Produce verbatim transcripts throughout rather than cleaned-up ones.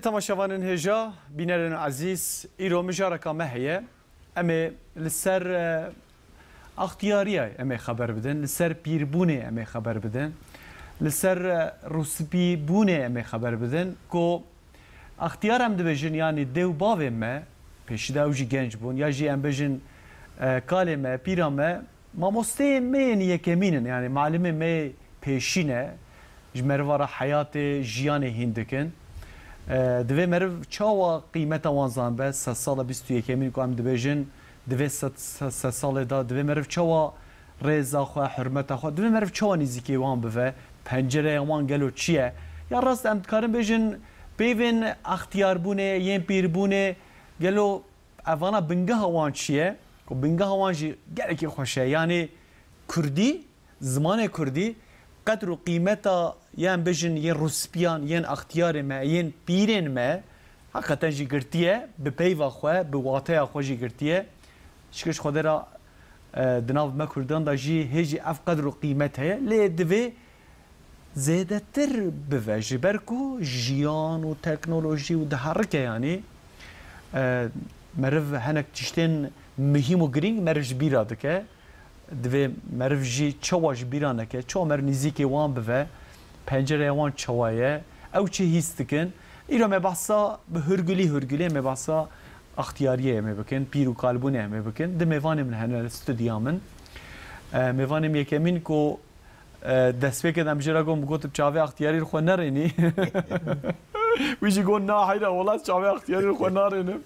Temaşevanên hêja, bînerên ezîz, îro mijareka me heye. Em ê li ser, e, extiyariya em ê xeber bidin, li ser pîrbûnê em ê xeber bidin, li ser, e, rûspîbûnê em ê xeber bidin. Ku extiyar em dibêjin, yanî dê û bavê me, pêşî de ew jî genc bûn, ya jî em bêjin, e, kalê me, pîra me, mamosteyê me yên yekemîn in, yanî malimê me yê pêşî ne, ji meriva re heyatê, jiyanê hîn dikin. E, divê meriv çawa qîmeta wan zanibe, sedsala bîst û yekemîn ku em dibêjin, divê sed, sed, sedsalê de, divê meriv çawa rêza xwe, hurmeta xwe, divê meriv çawa nêzîkê wan bive, pencereya wan gelo çi ye? Ya rast em dikarin bêjin, peyvên extiyarbûnê, yên pîrbûnê, gelo evana bingeha wan çi ye? Ku bingeha wan jî gelekî xweş e. Yanî kurdî, zimanê kurdî, qedr û qîmeta, yên bêjin, yên rûspiyan, yên extiyarê me, yên pîrên me, heqeten jî girtiye, bi peyva xwe, bi wateya xwe jî girtiye. Şikir ji Xwedê re, e, di nav me kurdan de jî hê jî ev qedr û qîmet heye. Lê divê zêdetir bive, ji ber ku jiyan û teknolojî û diherike, yanî, e, meriv hinek tiştên muhîm û girîng meriv ji bîra dike. Divê meriv jî çawa ji bîra neke, çawa meriv nêzîkê wan bive, pencereya wan çawa ye, ew çi hîs dikin. Îro me behsa bi hurgulî hurgulî me behsa extiyariyê em ê bikin, pîr û kalbûnê em ê bikin. Di mêvanê min hene li studya min. E, mêvanê min yekemîn ku, e, destpêkê de em jê re got, min got, çavê extiyarî li xwe nerênî. Wî jî got, na heyra, wela ez çavê extiyarî li xwe narênim.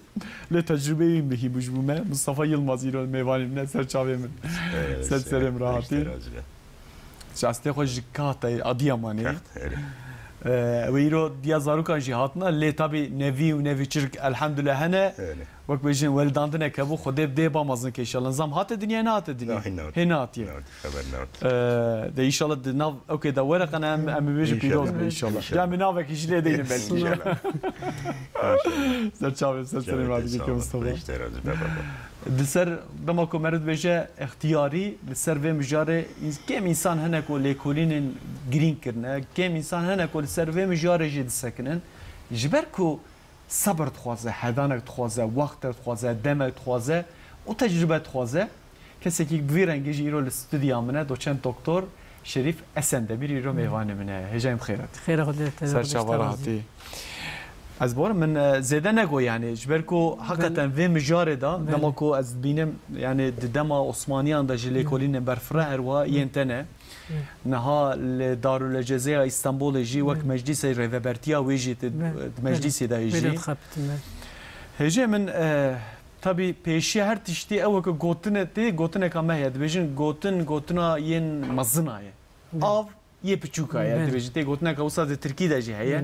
Lê tecrûbeyê wî muhîm bû ji bo me. Mustafa Yilmaz îro mêvanê min e, ser çavê min. Ee, Ser serê min re hatî. Ji astê xwe ji Kahtê, Adıyamanê. Kaht, erê. Ee, wê îro diya zarokan jî hatina, lê tabî nevî û nevî çirk elhamdülillah hene. Erê. Wek bêjin welidandineke bû, Xwedê bi dê ba mezin ke înşallah. Nizam hate dinyayê, nehate dinyayê? Na, hîn nehate. Hê nehatiye. Nehatiye, xeber nehatiye. Ee, de înşallah di nav ewkê de were qene em, em ê bêjin pîroz be înşallah. Înşallah. Ya min navekî jî lê deynin belkî. Înşallah. Ser çavê, ser serê. Canê me te digê sağ ke ol. Mustafa. Beş te razî be baba. Di ser dema ku meriv dibêje extiyarî, li ser vê mijarê ins-, kêm însan hene ku lêkolînên girîng kirine, kêm însan hene ku li ser vê mijarê jî disekinin. Ji ber ku sebir dixwaze, hedanek dixwaze, wextek dixwaze, demek dixwaze û tecrûbe dixwaze. Kesekî bi vî rengî jî îro li studya min e, doçent doktor Şerîf Esendemîr îro mêvanê min e. Hêjayê min xêr hatî. Xêra Xwedê te. Ser çava re hatî. Ez bawerim min, e, zêde nego, yanî ji ber ku heqeten vê mijarê de, dema ku ez dibînim, yanî di dema Osmaniyan de ji lêkolînên berfireh her wiha yên tene. Niha li Darülecezeya Îstanbulê jî wek meclîsê rêvebertiya wê jî di, di meclîsê de hêjî. Hêjê min, e, tabî pêşiya her tiştî ew weke gotine tê, gotineka me heye. Dibêjin gotin, gotina yên mezina ye. Av yê piçûka ye, dibêjin. Tê gotineka wisa di tirkî de jî heye.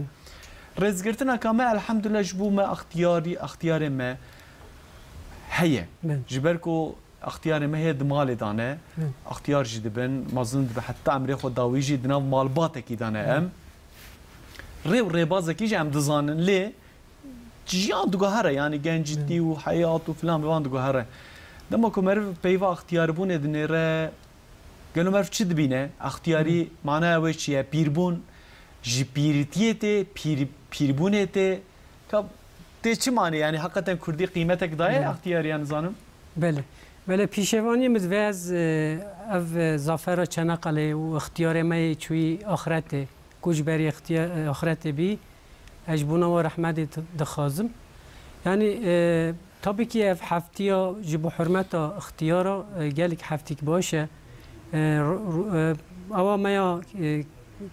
Rêzgirtineka me elhamdülillah ji bo me extiyarî, extiyarê me heye. Ji ber ku extiyarê me heye di malê de ne. Extiyar jî dibin, mezin dibin, heta emrê xwe dawî jî di nav malbatekî de ne em. Rê û rêbazekî jî em dizanin, lê jiyan diguhere, yanî gencîtî û heyat û filan bi van diguhere. Dema ku meriv peyva extiyarbûnê dinêre, gelo meriv çi dibîne? Extiyarî manaya wê çi ye? Pîrbûn ji pîrîtiyê tê, pîr-, pîrbûnê tê. Ka tê çi manê? Yanî heqeten kurdî qîmetek daye extiyariya, nizanim? Belê. Belê, pîşevaniyê min divê ez, e, ev, e, zafera Çeneqelê û extiyarê me yê çûyî axretê, ku ji berî extiya-, e, axretê bî, ez ji bona we rehmetê di-, dixwazim. Yanî, e, tabî ki ev heftiya ji bo hurmeta extiyara, e, gelek heftîk baş e. E, ru-, ru-, e, ewa me ya, e,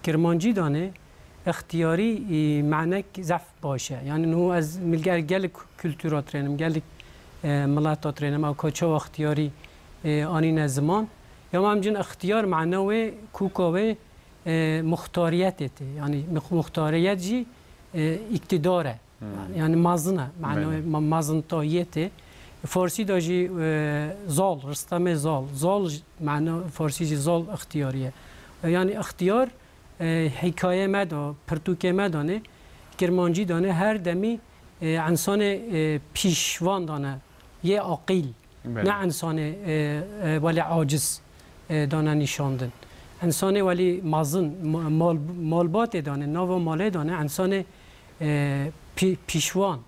Kirmancî danê, extiyarî, e, manek zehf baş e. Yanî niho ez milger gelek kultura trênim, gelek, e, mileta trênim, ew ka çawa extiyarî, e, anîne ziman. Ya em cin extiyar mana wê, kûka wê, e, muxtariyetê tê. Yanî mux-, muxtariyet jî, e, îktidar e. Yanî mezin e. Mana wê ma-, mezintayiyê tê. Farsî de jî, e, zal, Ristemê Zal. Zal jî, mana farsî jî zal extiyarî ye. Yanî extiyar, e, hîkayê me de, pirtûkê me de ne, kirmancî de ne, her demî, e, însanê, e, pîşvan de ne, yê aqîl, ne însanê, e, e, welê aciz, e, de ne nîşandin. Însanê welî mezin, ma-, mal-, malbatê de ne, nava malê de ne, însanê, e, pî-, pîşwan,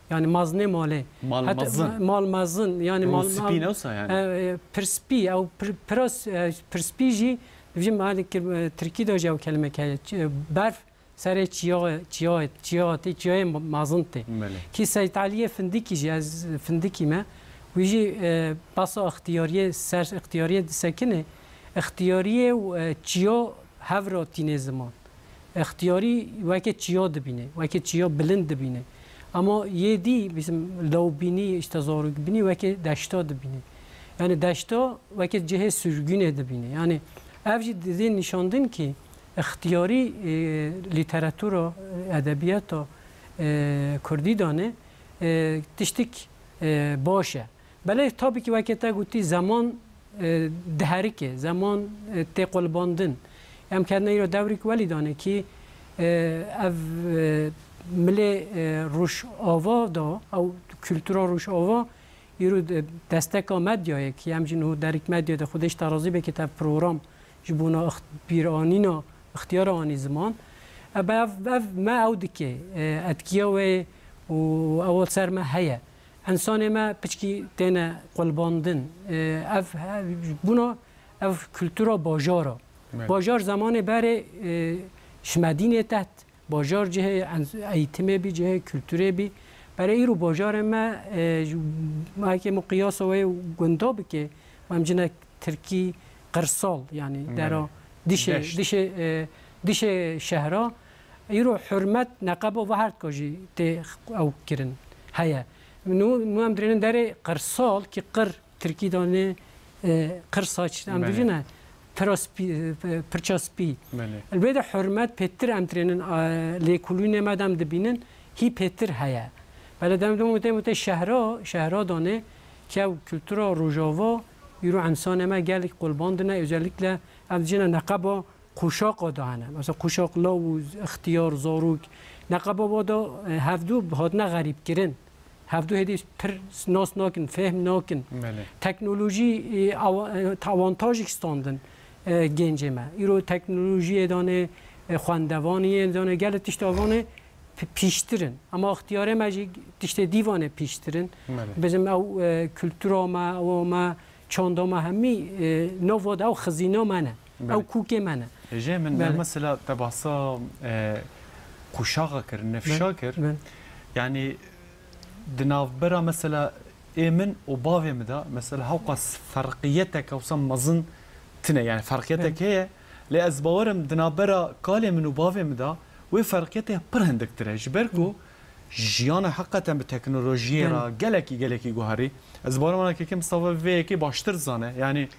yani maznê malê. Mal Heta mezin. Mal mezin, yani Rû mal, spî mal, ne wisa yani? E, e, pir spî, ew pir, pira s-, e, pir spî jî, dibêjim, hani kir-, e, tirkî de jî ew kelimek heye. Ç-, e, berf serê çiya, çiya, çiya tê, çiyayê ma-, mezin tê. Belê. Kî Seyd Eliyê Findikî jî, ez Findikî me, wî jî, e, basa ixtiyariyê, ser ixtiyariyê disekine, ixtiyariyê û, e, çiya hev ra tîne ziman. Extiyarî weke çiya dibîne, weke çiya bilind dibîne. Ama yê dî, bizim lawbînî, işte zarokbînî weke deşta dibîne. Yani deşta weke cihê sürgünê dibîne. Yani ev jî didê nîşandin ki extiyarî, e, lîteratura, e, edebiyata, e, kurdî dane, e, tiştik, e, baş e. Belê tabii ki weke te gotî zeman, e, diherike, zeman, e, tê qulbandin. Em ketine îro dewrîk welî dane kî, e, ev, e, milê, e, Rojava da, ew kultura Rojava îro de-, desteka medyayê kî em jî niho derîk medyayê de Xwedê ji te razî be kî te ev program ji bona ixt-, bîranîna ixtiyara anî ziman. E, be ev, ev me ew dike, e, etkiya wê û ew ser me heye. Însanê me piçkî têne qulbandin. E, ev, ev, bûna ev kultura bajara. Belê. Bajar zemanê berê, e, ji Medînê teht, bajar cihê en-, eğitimê bî, cihê kulturê bî. Berê îro bajarê me, e, ji, me heke miqyasa wê gunda bike, em cine tirkî qirsal, yani Belê. dera dişê, Deşt. dişê, e, dişê şehra. Îro hurmet neqeba ve her ka jî tê ew kirin heye. Nû, nû em dirênin derê qirsal ki qir tirkî danê, e, qir saç em Belê. dibîne pira spî, e, pirça spî. Belê. Li wê de hurmet pêtir em dirênin, e, lêkolînê me de em dibînin hî pêtir heye. Belê dem dem wite wite şehra, şehra danê ki ew kultura Rojava îro ensanê me gelek qulbandine, özellikle ev dijine neqeba quşaqa de hene. Mesela quşaq law û ixtiyar, zarok. Neqeba wa da, e, hevdu hatine xerîbkirin. Hevdu hêdî pir nas nakin, fêhm nakin. Belê. Teknolojî, e, awa-, e, awantajek standin, e, gencê me. Îro teknolojiyê danê, e, xwendevaniyê danê, gelek tişt avanê pi-, pîştir in. Ama ixtiyarê me jî tiştê dîvanê pîştir in. Belê. Bizim ew, e, kultura me, ew me, çanda me hemî, e, nava de ew xizîna me ne. Belê. Ew kûkê me ne. Êjê min, Belê. mesela te bahsa, e, quşaxa kir, nifşa Belê. kir. Belê. Yani di navbera mesela ê min û bavê min de mesela hewqas ferqiyeteke wisa mezin tine. Yani ferqiyetek Belê. heye. Lê ez bawerim di navbera kalê min û bavê min de wê ferqiyetê pir hindik tire. Ji ber ku Hı. jiyana heqeten bi teknolojiyê Belê. re gelekî, gelekî guherî. Ez bawerim wana kekê Mistefa vê yekê baştir zane. Yani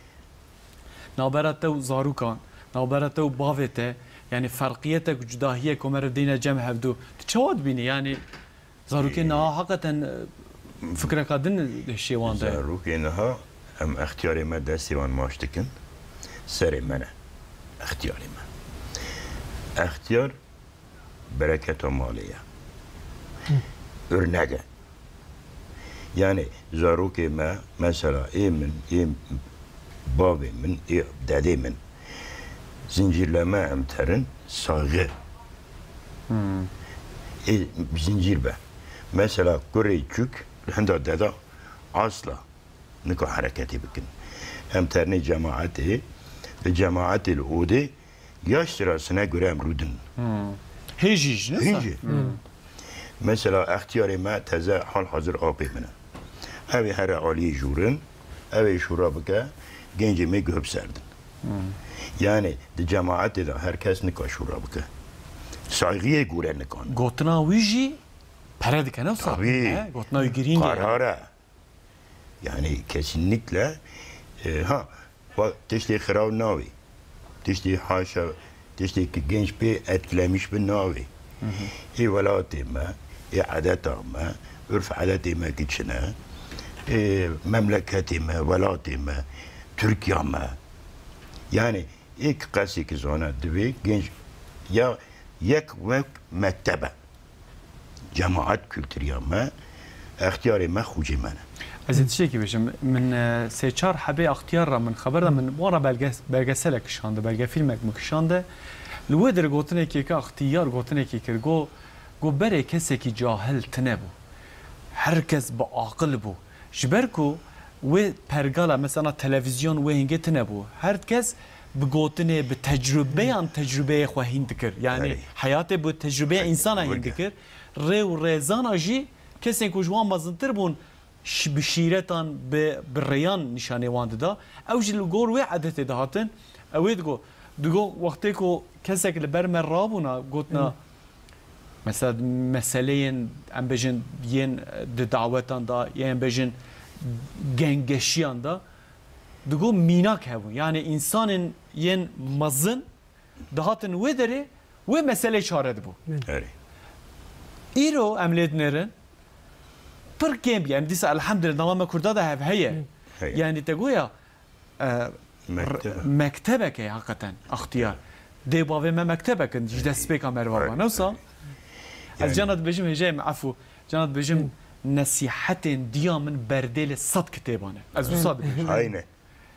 navbera te û zarokan, navbera te û bavê te, yani ferqiyete ku cudahiyê ku me re dîne cem hevdu. Tu çawa dibînî? Yani zarokê niha heqeten, e, fikreka din di hişê wan de. Zarokê niha em extiyarê me destê wan maç dikin. Serê me ne. Extiyarê me. Extiyar bereketa malê ye. Örnek e. Yani zarokê me, mesela ê min, ê bavê min, ê dedê min, zincîrleme em terin saygı. Hmm. Ê zincîr be. Mesela kurê çûk li hinda deda asla nika hereketê bikin. Em ternê cemaetê, li cemaetê li odê yaş sırasına göre em rûdin. Hmm. Hêjî ji ne Hêjî. Hmm. Mesela extiyarê me teze hal hazir apê min e. Ew ê here aliyê jûrin, ew ê şûra bike, gencê me guh biserdin. Hmm. Yani di cemaetê de her kes nika şûra bike. Saygiyê gore nikan. Gotina wî jî pere dike, ne wisa? Tabii. He? Gotina wî girîng e. Karar e. Yani kesinlikle, e, ha, va-, tiştê xiraw navê. Tiştê haşa, tiştê ki genç pê etkilemiş bi navê. Hı hı. Ê welatê me, ê edeta me, örf edetê me ki çine, ê memleketê me, welatê me, Türkiye me. Yani ê ki qesê ki zana divê genç ya yek wek mektebe. Cemaat kulturiya me, extiyarê me, xucê me ne. Ez ê tiştekî bêjim. Min, e, sê çar hebê extiyar re min xeber da, min wan re belge-, belgeselek kişande, belgefîlmek min kişande. Li wê derê gotinekê ke extiyar gotinekê kir, got, Go berê kesekî cahil tine bû. Her kes bi aqil bû. Ji ber ku wê pergala, mesela televîzyon wê hingê tine bû. Her kes bi gotinê, bi tecrûbeyan tecrûbeyê xwe hîn dikir. Yanî Erê. heyatê bi tecrûbeya Peki, însana hîn weke. dikir. Rê û rêzana jî kesên ku ji wan mezintir bûn, şi-, bi şîretan, bi, bi rêyan nîşanê wan dida. Ew jî li gor wê edetê dihatin. Ew ê digo, digo wextê ku kesek li ber me rabûna, gotina, Hı. mesela meseleyên, em bêjin, yên di dawetan de, yên bêjin gengeşiyan de, digo mînak hebûn. Yani însanên yên mezin dihatin wê derê, wê meselê çare dibû. Erê. Îro em lê dinêrin, pir kêm bû. Yani dîsa elhamdülillah, dema me Kurda da hev heye. Heye. Yani te goya, e, Mektebe. r-, mektebek e hakikaten, axtiyar. Dê bavê me mektebek in, ji destpêka merva Erê. ba. Newsa, Erê. ez Yani cana dibêjim hêjayê min, efû, cana dibêjim, Hı. nesîhetên diya min berdêlê sed kitêban e. Ez wisa dibêjim. Aynen.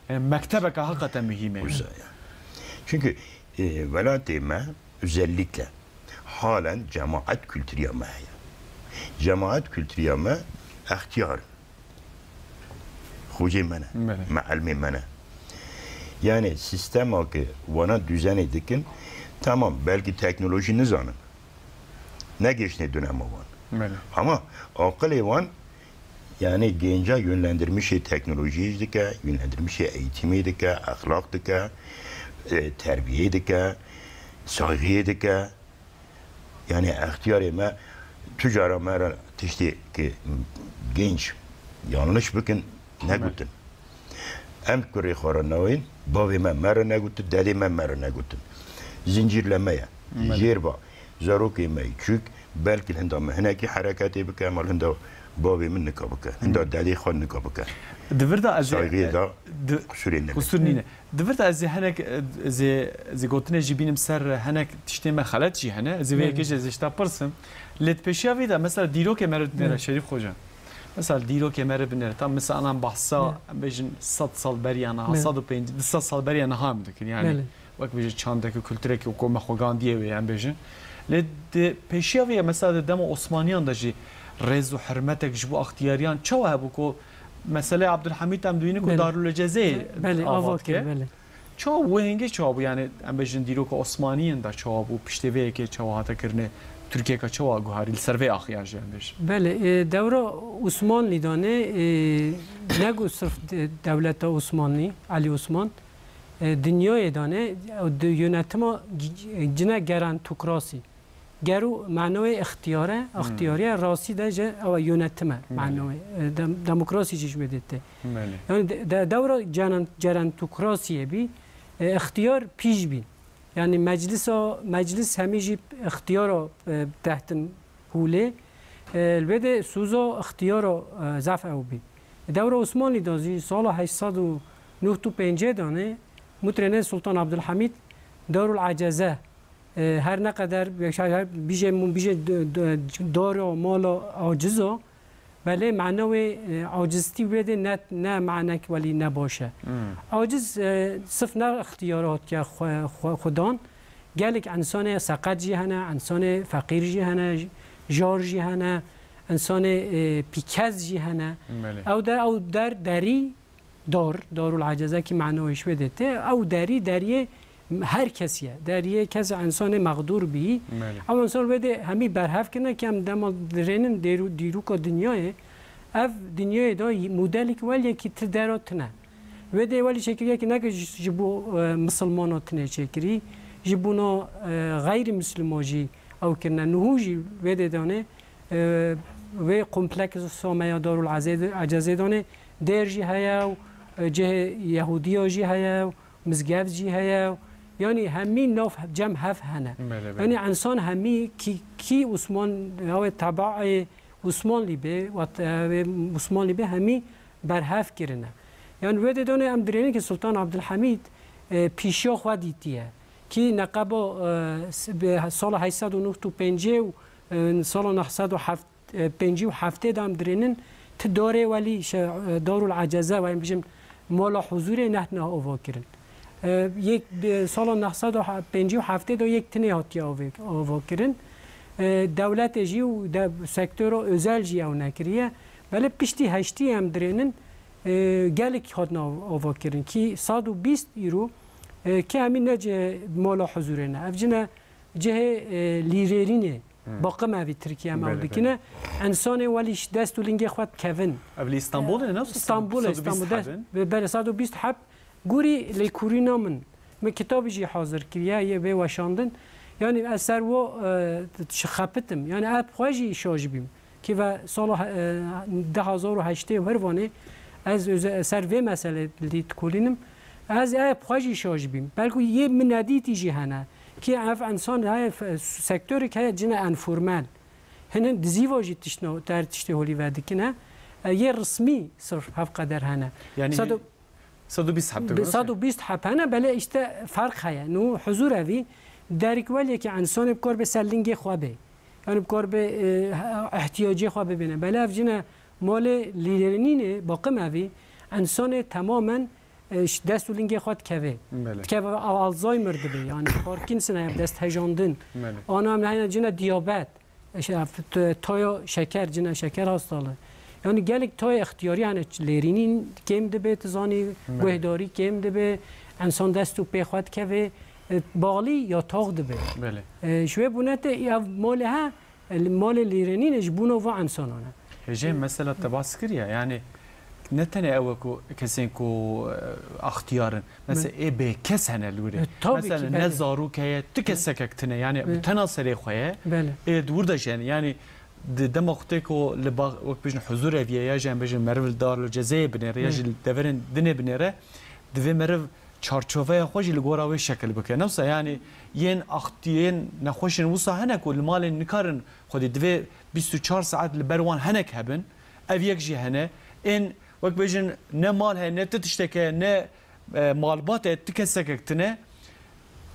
E, mektebeke hakikaten muhîm e. Wisa ya. Çünkü, e, welatê me özellikle halen cemaat kültürü ya me heye. Cemaat kültürü ya me extiyar. Xocê me ne. Belê. Meelmê me ne. Yani sistema ki wana düzeni dikin, tamam, belki teknoloji nizanin. Negihiştine dönema wan. Belê. Ama aqilê wan, yani genca yönlendirmişê teknolojiyê jî dike, yönlendirmişê eğitimê dike, exlaq dike, e, terbiyê dike, saygıyê dike. Yani extiyarê me tu cara me re tiştê ki genç yanlış bikin, negutin. Em kurê xwe re nayên, bavê me me re negutin, dedê me me re negutin. Zincîrleme ye. Belê. Jêr ba, zarokê me çûk, belkî hinda min hinekî hereketê bike, mal hinda bavê min nika bike, hinda Hı. dedê xwe nika bike. Di vir de ez ê, Saygiyê de di-, qusûrê nebe. qusûr nîne. Di vir de ez ê hinek, ez ê, ez ê gotinê jî bînim ser hinek tiştê me xelet jî hene. Ez ê vê Hı. yekê jî ez ê ji te pirsim. Lê di pêşiya vê de mesela dîrokê me re dinêre Hı. Şerîf Xoca. Mesela dîrokê me re binêre. Tam mesela em behsa, Belê. em bêjin sed sal beriya niha, Belê. sed û pêncî, du sed sal beriya niha em dikin. Yani Belê. wek bêje çandeke kultureke û koma xwegandiyê wê em bêjin. Lê di pêşiya vê ye, mesela di dema Osmaniyan de jî rêz û hurmetek ji bo axtiyariyan çawa hebû ku meselê Abdulhamîd em dibînin ku Belê. Darul Cezeyê Belê, ava ava dike. kir, belê. Çawa bû, hingê çawa bû, yani em bêjin dîroka Osmaniyên de çawa bû, piştê vê yekê çawa hate kirinê, Tirkiyeka çawa guharî li ser vê axiyan jî em bêjin. Belê, e, dewra Osmanlî danê, e, ne ku sirf de-, dewleta Osmanlî, Elî Osman, e, dinyayê danê, ew di yönetima g-, cine gerantokrasî. Gero manawê ixtiyar e, Hmm. ixtiyariye rastî de jî ew e yönetim e, Hmm. manawê, e, dem-, demokrasî jî ji wê dê tê. Belê. Yani de, de, dewra ceren-, gerantokrasiyê bî, e, ixtiyar pîş bî. Yani meclisa, meclis hemî jî ixtiyara, e, tehtin hûlê. E, li wê de sûza ixtiyara, e, zaf ew bî. Dewra Osmanlî de zî sala heşt sed û nod û pêncî danê, mutrênê Sultan Abdulhamîd Darul Aceze, e, her ne qeder, her, bijê, bijê d-, d-, dara mala aciz o, belê mena wê, e, aciztî wê de ne, ne menek welî ne baş e. Hmm. Aciz, e, sif ne ixtiyara hatiye xwe, xwe, xwedan. Gelek insanê seqet jî hene, insanê feqîr jî hene, jar jî hene, insanê, e, pîkez jî hene. Belê. Ew de, ew der derî dar, Darul Acezekî mena wê ji wê dê tê. Ew derî, deriyê her kesî ye. Deriyê kes, însanê mexdûr bî. Belê. Ew însan wê dê hemî berhev kirine ki em dema dirênin dêrû-, dîrûka dinyayê. Ev dinyayê de modelek weliyekî ti dera tine. Wê dê welî çêkiriye ki neke ji, ji bo, e, misilmana tine çêkirî, ji bona, e, xeyrî misilma jî ew kirine. Nuhû jî wê dê danê, e, wê kompleksa me ya Darul Azê-, Acezê danê, dêr jî heye û, e, cihê Yehûdiya jî heye û mizgeft jî heye û, yanî hemî nav cem hev hene. Belê, belê. Yanî însan hemî kî, kî Osman, ya wê tebaê Osmanlî be, wat, e, wê Osmanlî be hemî berhev kirine. Yanî wê dê danê em dirênin ki Sultan Abdulhamîd, e, pîşiya xwe dîtiye. Ki neqeba, e, s-, bi sala heşt sed û nod û pêncî û, e, sala neh sed û heft, e, pêncî û heftê de em dirênin, ti darê welî, şe-, e, Darul Aceze, we em bijim, mala huzûrê nehtine ava kirin. E, yek, bi sala neh sed û pêncî û heftê de yek tinê hatiye avê-, ava kirin. E, dewletê jî û de, sektora özel jî ew nekiriye. Belê piştî heştî em dirênin, e, gelek hatin av-, avakirin. Kî sed û bîst îro, e, kî hemî ne cihê mala huzurê ne. Ev cine cihê, e, lîrêrînê, Hmm. baqim evî Tirkiye em ew Belê, dikine. belê. Ensanê welî ji dest û lingê xwe dikevin. Ev li Îstanbulê ne? Îstanbulê, sed û bîst Îstanbulê. Hebin? Be-, belê, sed û bîst heb. Gurî lêkûrîna min. Min kitabî jî hazir kiriye, yê bê weşandin. Yanî ez ser wo, e, şixepitim. Yanî ez xwe jî şaş bîm. Kî ve sala, e, du hazar û heştê û hirvanê ez öze-, ser vê meselê lî dikolînim. Ez ê xwe jî şaş bîm. Belkû yê min nedîtî jî hene. Kî ev ensan heye, f-, sektorek heye cine enformel. Hinin dizîva jî tiştno-, ter tiştê holî vedikine. E, yê rismî sirf hevqeder hene. Yanî Sed û- sed û bîst heb Bi digotin. sed û bîst heb hene, belê işte ferq heye. Nû huzur evî derîk weliyekî ensanê bi kor bê ser lingê xwe bê. Yanî bi kor bê, e, ihtiyacê xwe bibîne. Belê ev cine malê lîrêrînê baqim evî ensanê temamen, e, ji dest û lingê xwe dikeve. Belê. Dikeve Al-, Alzheimer dibe, yanî Parkinson heye, dest hejandin. Belê. Ana em hene cine diyabet. Eşe-, t-, toya şeker, cina şeker hastalığı. Yani gelek toya ihtiyarî, hani lêrînîn kêm dibe, tu zanî, Belê. guhdarî kêm dibe, ensan dest û pê xwe dikeve, e, bağlı yatağı dibe. Belê. E, ji wê bûne te ev malê he, e, malê lêrînîn ji bûna va ensanan e. Hêjê mesela te bas kiriye, yani ne tenê ew e ku kesên ku, e, axtiyar in. Mesela Min- ê bêkes hene li wirê. E, tabii Mesela ki, ne belê. zarok heye, tu kesekek tune. Yani Belê. bi tena serê xwe ye. Belê. Ê di wir de jî hene. Yani di dema xwe tê ku li ba-, wek bêjin huzur eviye ya jî em bêjin meriv li dar li cezeyê binêre ya jî Belê. li deverên dinê binêre, divê meriv çarçoveya xwe jî li gora wê şekil bike. Ne wisa yani yên axtiyên nexweşên wisa hene ku li malên nikarin xwedî divê bîst û çar saet li ber wan henek hebin. Ev yek jî hene. Ên wek bêjin ne mal heye, ne ti tiştek heye, ne e, malbat e, ti kesekek tune,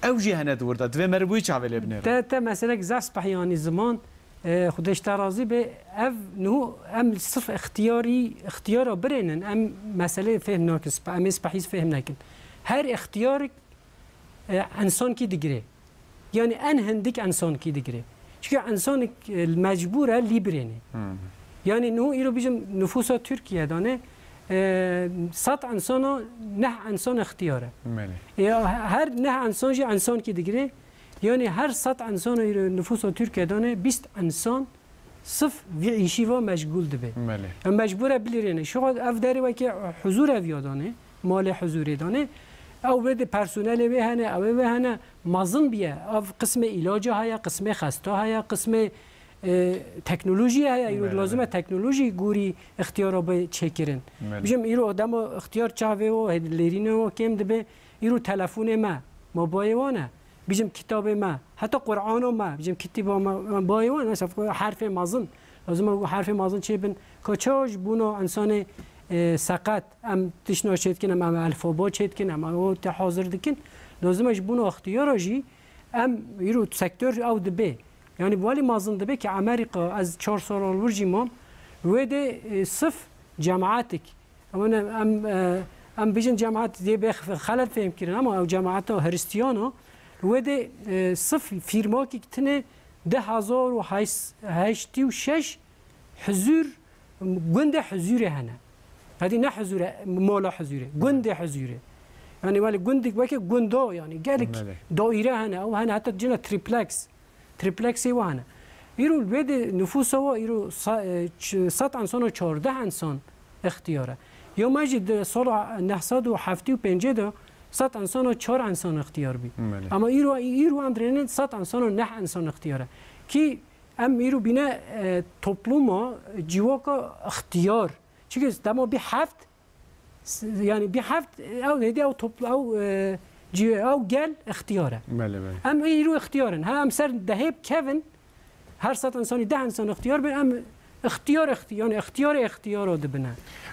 ew jî hene di wir de. Divê meriv wî çavê lê binêre. Te, te meselek zaf spehî anî ziman, e, Xwedê ji te razî be, ev niho em sirf ixtiyarî, ixtiyara birênin, em meseleyê fêhm nakin, spe-, em ê spehî fêhm nekin. Her ixtiyarek, e, ensankî digire. Yani en hindik ensankî digire. Çünkü ensanek, e, mecbur e lî birêne. Hmm. Yani niho îro bijim nüfusa Türkiye dane, e, sed ensana neh ensan ixtiyar e. Belê. E, her neh ensan jî ensankî digire. Yani her sed ensana îro nüfusa Türkiye dane bîst ensan sif vî îşî ve meşgûl dibe. Belê. Em mecbûr e bilîrêne. Şuxa ev derê weke huzur ev ya danê, malê huzurê danê. Ew wê de personelê wê hene, ew ê wê hene, mezin biye. Ev qismê îlaca heye, qismê xesta heye, qismê, e, teknolojî heye. Îro Belê, lazim e belê. teknolojî gorî ixtiyara be çêkirin. Belê. Bijim îro dema ixtiyar çavê o, lêrînê o kêm dibe. Îro telefonê me, mobayê wan e. Bijim kitabê me, heta Qur'ano me, bijim kitîba me, me bayê wan, mesela herfê mezin. Lazim e herfê mezin çê bin. Ka çawa ji bûna insanê, e, seqet, em tiştna çê dikin, em, em elfaba çê dikin, em o te hazir dikin. Lazim e ji bûna ixtiyara jî em îro sektör ew dibe. Yani welî mezin dibe ki Amerîka, ez çar sal al wir jî mam, wê de, e, sif cemaetik Ama ne, em, e, em bijin cemaat dê bê xelet fêm kirin, ama ew cemaata Hristiyano, wê de, e, sif fîrmakî tine du hazar û heşt û şeş huzur, gundê huzurê hene. Hadi ne huzure, mola huzure, gundê huzure. Yani weli gundik weke gundo, yani gelek Belê. daire hene, ew hene heta cina triplex. Triplexê wan e. Îro li wê de nifûsa wa îro sa-, e, ç-, sed ensan û çardeh ensan ixtiyar e. Ya me jî di sala neh sed û heftê û pêncê de sed ensan û çar ensan ixtiyar bî. Belê. Ama îro, îro em dirênin sed ensan û neh ensan ixtiyar e. Kî em îro bîne, e, topluma, civaka ixtiyar. Çike dema bî heft, S-, yani bî heft, ew hêdî ew toplu, ew, e, cî-, ew gel ixtiyar e. Belê, belê. Em îro ixtiyar in. Ha, em ser dehê bikevin, her sed insanî deh insan ixtiyar bin, em ixtiyar ixti-, yani ixtiyarê ixtiyara dibine.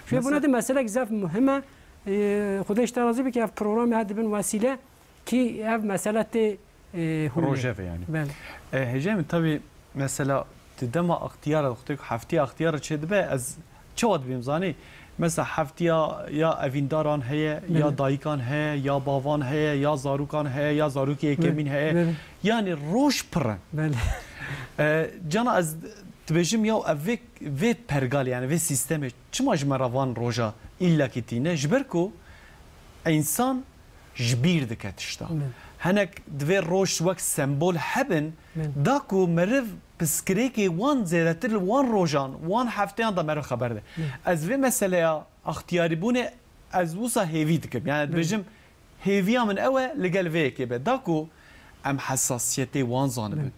Ji vê Mesela bûne de meselek zaf muhim e. E, Xwedê ji te razî bike, ev programê ha dibin wesîle. Kî ev mesele tê, e, hûnê. Rojevê yani. Belê. E, hêjayê min, tabii mesela di dema axtiyara, wextê ku heftiya axtiyara çê dibe, ez çawa dibêm zanî? Mesela heftiya ya evîndaran heye, Belê. ya dayikan heye, ya bavan heye, ya zarokan heye, ya zarokê Belê, yekemîn heye. belê. Yani roj pir in. Belê. E, Cana, ez dibêjim ya ev vê, vê pergalê, yani vê sîstemê çima ji me re van roja îllakî tîne? Ji ber ku însan ji bîr dike tişta. Min. Hinek divê roj wek sembol hebin, Min. da ku meriv piskirêkê wan zêdetir li wan rojan, wan hefteyan de meriv xeber de. Min. Ez vê meseleya extiyarîbûnê ez wisa hêvî dikim. Yani Min. dibêjim, hêviya min ew e li gel vê yekê be. Da ku em hesasiyetê wan zanibin. Min.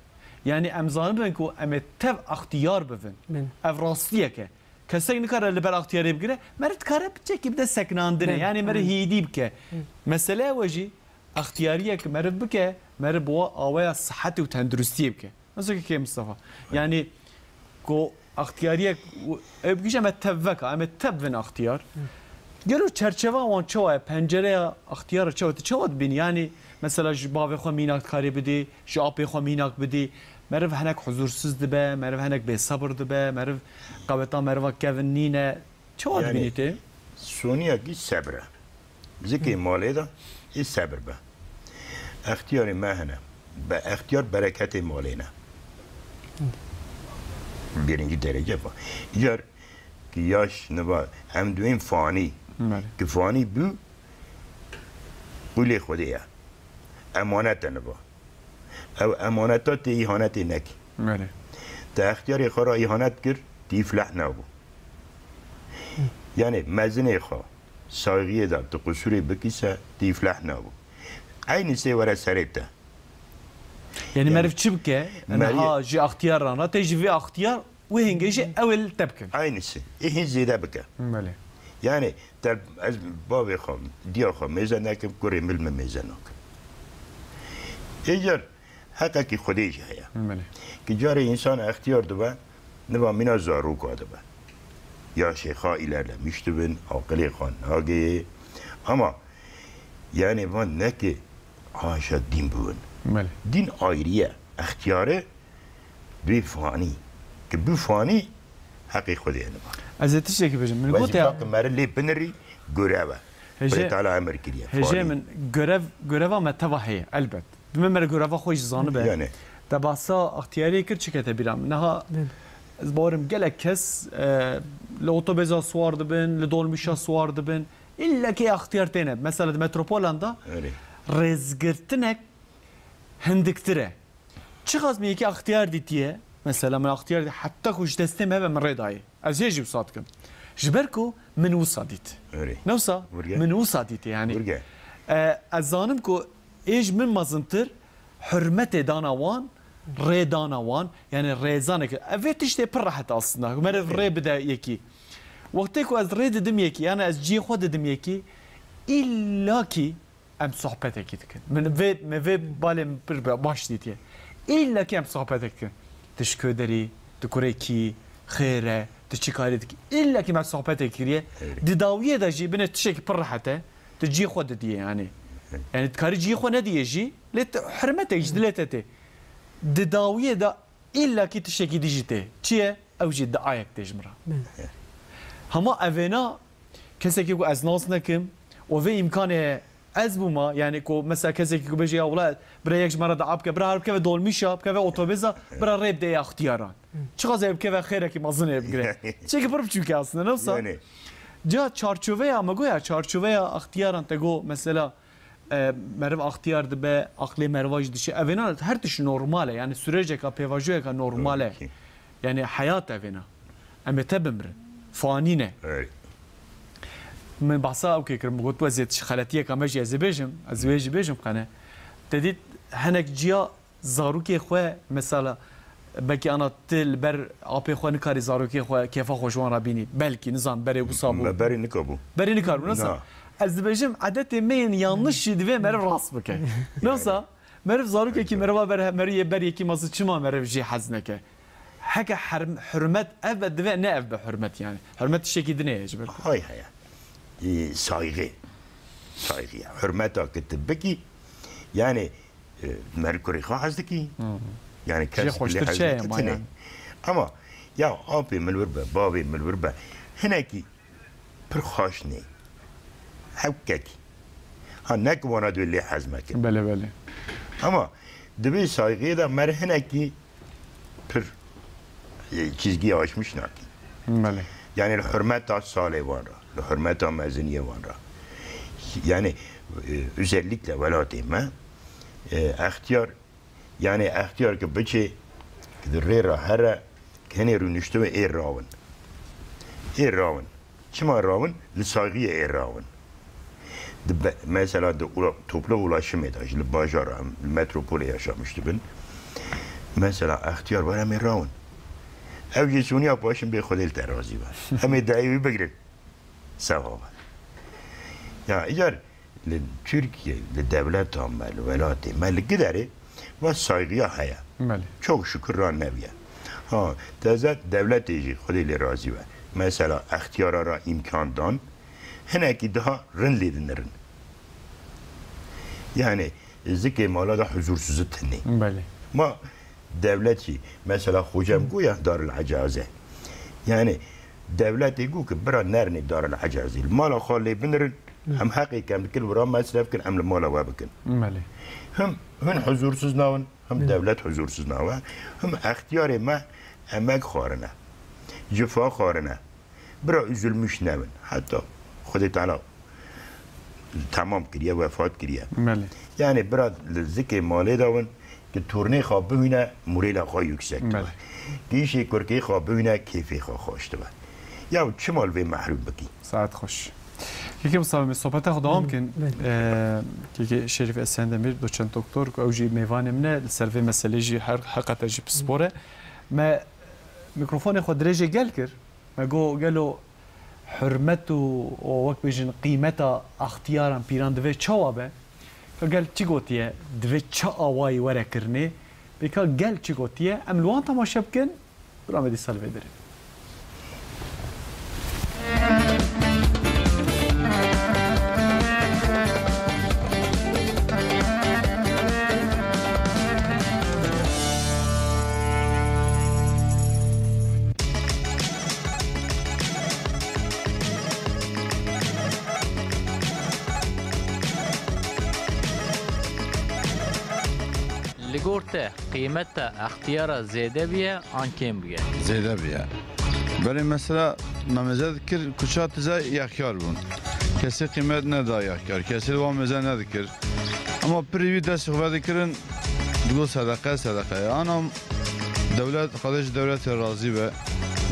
Yani em zanibin ku em ê tev extiyar bivin. Min. Ev rastiyek e. Kesek nikare li ber extiyarê bigire, meriv dikare piçekî bide sekinandinê. Min. Yani meriv Min. hêdî bike. Min. Mesele ew e jî, extiyariyek meriv bike, meriv bi wa aweya sihetê û tenduristiyê bike. Mesela kekê Mistefa. Yani ku extiyariyek û ew bigihîje me tev veka, em ê tev bin extiyar. Gelo çerçeva wan çawa ye? Pencereya extiyara çawa ye? Tu çawa dibînî? Yani mesela ji bavê xwe mînak dikarî bidî, ji apê xwe mînak bidî. Meriv hinek huzûrsiz dibe, meriv hinek bêsebir dibe, meriv qeweta meriva kevin nîne. Çawa Yani, dibînî tê? Soniyekî sebir e. Zikê malê de ê sebir be. Extiyarê me hene. Be extiyar bereketê malê ne. Birinci derece va. Îcar ki yaş niva em duyên fanî. Belê. Ki fanî bû, qulê Xwedê ye. Emanet e niva. Ew emaneta tê îhanetê nekî. Belê. Te extiyarê xwe re îhanet kir, tî îfleh nabû. Yani mezinê xwe, saygiyê de tu qusûrê bikî se, tî îfleh nabû. Eynî sê were serê te. Yani Yani meriv çi bike? Meriv Niha ji extiyaran re, tê ji vê extiyar wê hingê jî ew ê li te bikin. Eynî sê. Ê hîn zêde bike. Belê. Yani te ez bavê xwe, diya xwe mêze nekim, kurê min min mêze nakim. Êcar heqekî Xwedê jî heye. Belê. Ki carê însan extiyar dibe, niva mîna zaroka dibe. Ya şêxa îlerlemiş dibin, aqilê xwe nagê. Ama yani van neke haşa dîn bûn. Belê. Dîn ayrî ye. Extiyare duyê fanî. Ki bi fanî heqê Xwedê niva. Ez ê tiştekî bêjim. Min Wezîfa gote ki meri lê binirî görev e. Hêjê, Xwedê Teala emir kiriye. Hêjê Fanî. Min görev, göreva me teva heye, elbet. Dime mere göreva xwe jî zanibe. Yani. Te bahsa extiyariyê kir çi kete bîra min. Niha Din. ez bawerim gelek kes, e, li otobêza siwar dibin, li dolmîşa siwar dibin. Îllekê extiyar têne. Mesela di metropolan de Öyle. rêzgirtinek hindiktir e. Çiqas min yekî extiyar dîtiye, mesela min extiyar dî, heta ku ji destê me hebe min rê dayê. Ez hê jî wisa dikim. Ji ber ku min wisa dît. Erê. Ne wisa? Wurge. Min wisa dîtî yani. Wurge. E, ez zanim ku ê ji min mezintir hurmetê dana wan, rê dana wan, yani rêzanek. Ev vê tiştê pir rehet aslında. Meriv rê bide yekî. Wextê ku ez rê didim yekî, yani ez cihê xwe didim yekî, îlla kî em sohbetekî dikin. Min vê, me vê balê min pir ba-, baş dîtiye. Îlla ki em sohbetek dikin. Tu ji ku derî, tu kurê kî, xêr e, tu çi karî dikî. Îlla ki me sohbetek kiriye. Evet. Di dawiyê de jî bine tiştekî pir rehet e. Tu cihê xwe didiyê yani. Evet. Yani tu karî cihê xwe nediyê jî, lê tu hurmetek ji dilê te tê. Di dawiyê de îlla ki tiştekî dî jî tê. Çi ye? Ew jî diayek tê ji min re. Belê. Hema evêna kesekî ku ez nas nekim û vê îmkanê ez bûma, yani ku mesela kesekî ku bêje ya wela bira yek ji me re dua bike, bira her bikeve dolmîşa, bikeve otobêza, bira rê bide ya ixtiyaran. Çiqas ê bikeve xêrekî mezin ê bigire. Çekî pir biçûk e aslında, ne wisa? Yani. Ca çarçoveya me goya, çarçoveya ixtiyaran te go mesela, e, meriv axtiyar dibe, aqlê meriva jî dişe. Evêna her tişt normal e. Yani süreceka, pêvajoyeka normal e. Tabii ki. Yani heyat evêna. Em ê te bimirin. Fanî ne. Evet. Min behsa ew kê kirin, min got, "Ez ê tişt xeletiyeka me jî ez ê bêjim, ez wê jî bêjim qene." Te dît hinek ciya zarokê xwe, mesela, belkî ana tu li ber apê xwe nikarî zarokê xwe kêfa xwe ji wan re bînî. Belkî, nizam, berê wisa bû. Me berê nikabû. Berê nikarbû, nisa. Na. Ez dibêjim, edetê me yên yanlış jî divê meriv rast bike. Nisa, meriv zarokekî meriva ber, meriv yê ber yekî mezin çima meriv jî hez neke? Heke herm-, hurmet ev be divê, ne ev be hurmet yani. Hurmet tiştekî din e ji ber ku. Hay heye. Ee, saygı. Saygı ya. Hurmeta ki tu bikî, yani, e, meriv kurê xwe hez dikî. Hı hı. Yani Jê kes xweştir dilê hez çi ye dike ma tine. Yani? Ama ya apê min li wir be, bavê min li wir be. Hinekî pir xweş nê. Hewkek. Ha, ne ki wana duyê lê hez mekin. Belê, belê. Ama di vê saygiyê de meriv hinekî e, çizgiyi aşmış nakin. Belê. Yani li hurmeta salê wan re, li hurmeta meziniyê wan re. Yani, e, özellikle welatê me, e, extiyar, yani extiyar ki biçê, ki di rê re here, ki hinê rûniştibin ê rawin. Ê rawin. Çima rawin? Li saygiyê ê rawin. Di be-, mesela di ula-, toplu ulaşımê de, ji li bajara em li metropolê yaşamış dibin. Mesela extiyar var em ê rawin. Ew jî soniya paşin bê Xwedê li te razî be. Em ê dayê wî bigrin. Sewa be. Ya, îcar li Tirkiye, li dewleta me, li welatê me, li giderê ve saygıya heye. Belê. Çok şükür ra neviye. Ha, teze dewletê jî Xwedê lê razî be. Mesela extiyara ra îmkan dan, hinekî daha rind lê dinirin. Yani, zikê mala da huzursuzî tinê. Belê. Ma dewlet jî, mesela xocem goya Darul Ecaze. Yani, dewletê got ki bira nerinê Darul Ecaze. Li mala xwe lê binirin, em heqê kem dikin, wira mesref kin, em li mala we bikin. Belê. Him hûn huzursuz nabin, him dewlet huzursuz nabe, him extiyarê me emek xwarine, cifa xwarine. Bira üzülmüş nebin. Heta Xwedê Teala temam kiriye, wefat kiriye. Belê. Yani bira li zikê malê de bin, ki tornê xwe bihûne, morêla xwe yüksek dibe. Belê. Ki îşê kurkê xwe bihûne, kêfê xwe xweş dibe. Ya çima li vê mehrûm bikî? Saet xweş. Kekê Mustafa, me sohbeta xwe dewam kin. Belê. Ee, kekê Şerîf Esendemir, doçent doktor, ku ew jî mêvanê min e, li ser vê meselê jî her heqete jî pispor e. Me mikrofonê xwe dirêjê gel kir. Me got, gelo hurmet û, û wek bêjin qîmeta extiyaran pîran divê çawa be? Ka gel çi gotiye, divê çi awayî were kirinê? Bê ka gel çi gotiye? Em li wan temaşe bikin, bira me dîsa li vê derê. Li gor te qîmeta extiyara zêde bûye an kêm bûye? Zêde bûye. Berê mesela me mêze dikir, kuça tize yexyar bûn. Kesê qîmet neda yexyar, kesê li wan mêze nedikir. Ama pirî wî destê xwe vedikirin, digot sedeqe, sedeqe. Ana dewlet, Xwedê ji dewletê razî be,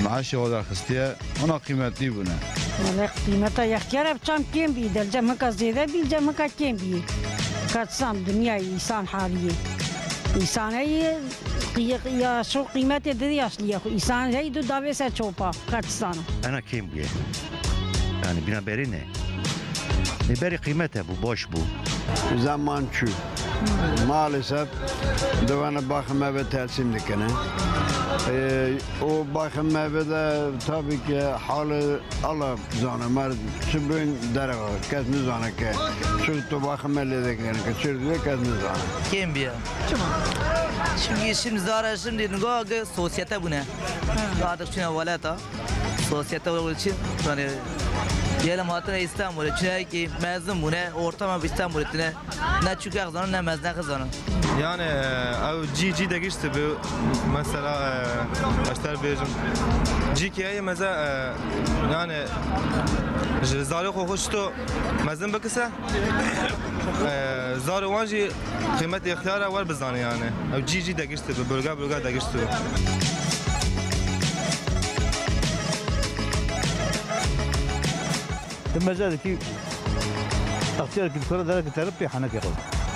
meaşê xwe derxistiye, ana qîmetlî bûne. Wele qîmeta yextiyara bi çam kêm bî, del cem hika zêde bî, cem hika kêm bî. Ka çi zam dinyayê îsan haliyê. Îsaneyê qî-, yaşo qîmetê di yaşliyê xwe. Îsan hey du davê ser çopa, ka çi zana. Ena kêm bûye. Yani bina berê ne? Ê berê qîmet hebû, baş bû. Zeman çû. Maalesef divane baxê me ve tersîn dikine. Ee, o baxê me ve de tabii ki hali Allah zane, mer çi bin dereva, kes nizane ke çi tu baxê me lê dikine, ke çi dibe kes nizane. Kêm bûye. Çima? Çünkü şimdi zara şimdi niga sosyete bûne. Artık çine weleta. Sosyete olduğu için yani diyelim hatırına İstanbul'e, çünkü mezun bu ne, ortama İstanbul'e ne, ne çocuk zanon, ne mezun zanon. Yani, e, ew cî cî de gişti bi mesela, e, eşter bêjim. Cî ki heye meze, e, yani ji zarê xwe xwe şito mezin bikise, e, zarê wan jî qîmetê ixtiyara wer bizane yani. Ew cî cî de gişti bi, bölge bölge de gişti bi. Di meze dikî, extiyar ki dikore dere ki terip pê henekê xwe.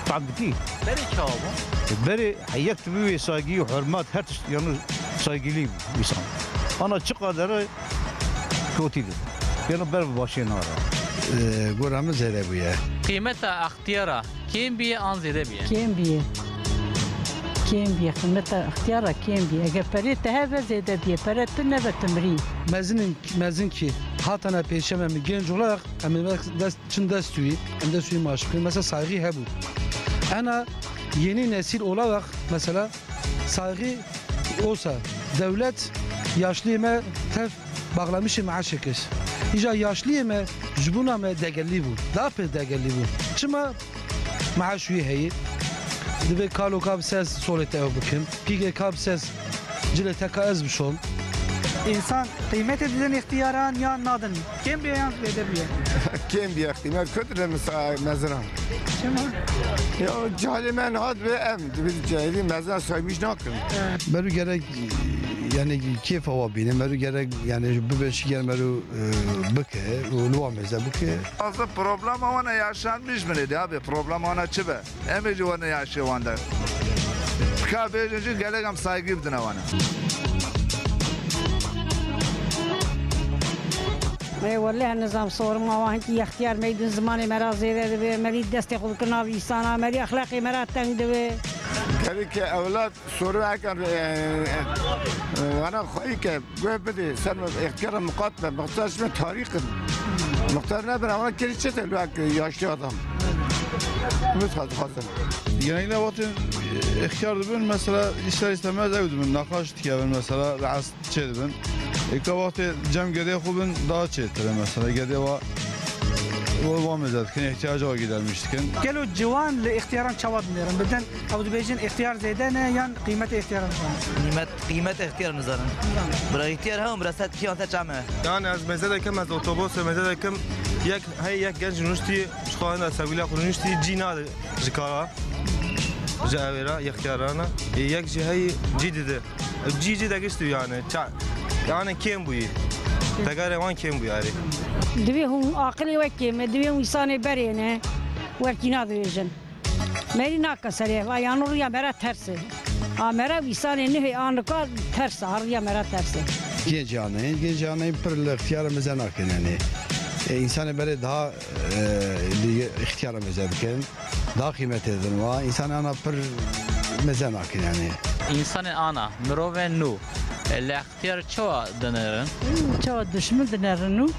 Tam dikî. Berê çawa bû? Berê heyek tu bî wê saygî û hurmat her tişt, yani saygîlî bû insan. Ana çiqa dere kotî de. Yani ber bi başê nara. Ee, gora min zêde bûye. Qîmeta extiyara kêm bîye an zêde bîye? Kêm bîye. Kêm bîye. Qîmeta extiyara kêm bîye. Eger perê te hebe zêde bîye. Pere tu nebe tu mirî. Mezin, mezin ki hatana pêşe me, mi genç olarak em ê dest, çin dest wî, em dest wî maaş bikin. Mesela saygı hebû. Ena yeni nesil olarak mesela saygı olsa devlet yaşlıyê me tev bağlamışê meaşê kir. Îja yaşliyê me ji bona me degellî bû. Daha pir degellî bû. Çima? Meaş wî heye. Divê kalo ka bi ses solê te ew bikin. Pîgê ka bi ses Cilê teka ez bişom. Însan qîmetê didin îxtiyaran yan nadin? Kêm bûye yan zêde bûye? Kêm bûye, îxtiyar kut re misa-, meziran. Çima? Ya, cahilê me niha dibe em, dibe cahilî meziran saybîş nakin. Meru gerek, yani, kêfa wa bîne, meru gerek, yani, bibe şiger meru, e, bike, û li wa meze bike. Aslında problema wana yaşanmış mı dedi abi? Problema wana çi be? Em ê jî werne yaşê wan de. Ka bêjin jî gelek em saygî bidine wan e. Ê wele nizam sorma wan hinkî yextiyar meydin zimanê me ra zêde dibe, merî destê xwe dikir nav îsana, merî exlaqê me ra teng dibe. Gerek ewlad soru ekan, e, e, wana xweyî ke Guh bidê, ser me îxtiyara miqat be, mixtar ji me tarîx in. Mixtar nebin, ewana kerî çi te lû ek yaşlı adam. Umut xwaz-, xwazin. Genellikle wextên îxtiyar dibin, mesela ister istemez ew dibin, naqaş dikevin mesela, rahatsız çê dibin. Êka wextê cem gedê xwe bin, daha çêtir e mesela, gedê wa, wa, wa meze dikin, ihtiyaca wa gidermiş dikin. Gelo ciwan li îxtiyaran çawa dinêrin? Bidin Ew dibêjin, îxtiyar zêde ne yan qîmetê îxtiyaran nizanin? Qîmet, qîmet îxtiyar nizanin. Bira îxtiyar hewn, bira ser kî an te çame. Yani ez meze dekim, ez otobusê meze dekim. Yek, hey yek genc nuştî, ji xwe henda sewîla xwe nuştî, cî nade ji kara, ji ewêra, îxtiyarana. Ê yek jî hey cî dide. Cî cî degiştî yani. Ça-, yani kêm bûyî. Tegarê wan kêm bûyî arê. Divê hûn aqilê wek kêm e, divê hûn însanê berê ne, wekî nadibêjin. Merî nake serê, va yan rûya me re ters e. A me re wîsanê nihê anika ters e, a rûya me re ters e. Gêncane, gêncane pir li îxtiyara meze nakin yani. E, însanê berê daha, e, li îxtiyara meze dikin. Daha qîmetê didin wa. Însanê ana pir meze nakin yani. Însanê ana, mirovên nû, e, li Xtiyar çawa dinêrin? Çawa dişmin dinêrin û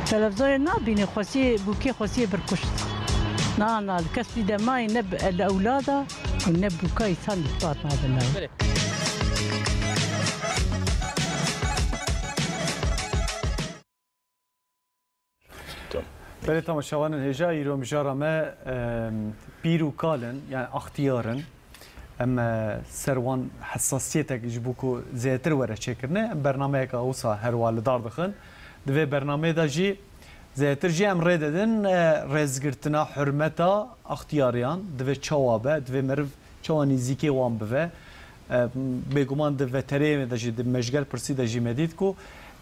televîzyonê nabînin, xwesiyê bûkê xwesiyê bir kuşt. Na, na, li kes dî de mayî ne bi, li ewlada û ne bûka îsan dî pat nadin. Belê. Belê temaşevanên hêja, îro mijara me, em, pîr û kal in, yani axtiyar in. Em, e, ser wan hesasiyetek ji bo ku zêdetir were çêkirine, em bernameyeke wisa her wa li dar dixin. Di vê bernameyê de jî zêdetir jî em rê didin, e, rêzgirtina hurmeta axtiyariyan, divê çawa be, divê meriv çawa nîzîkê wan bive. E, bêguman di vetereyê me de jî, di mejgel pirsî de jî me dît ku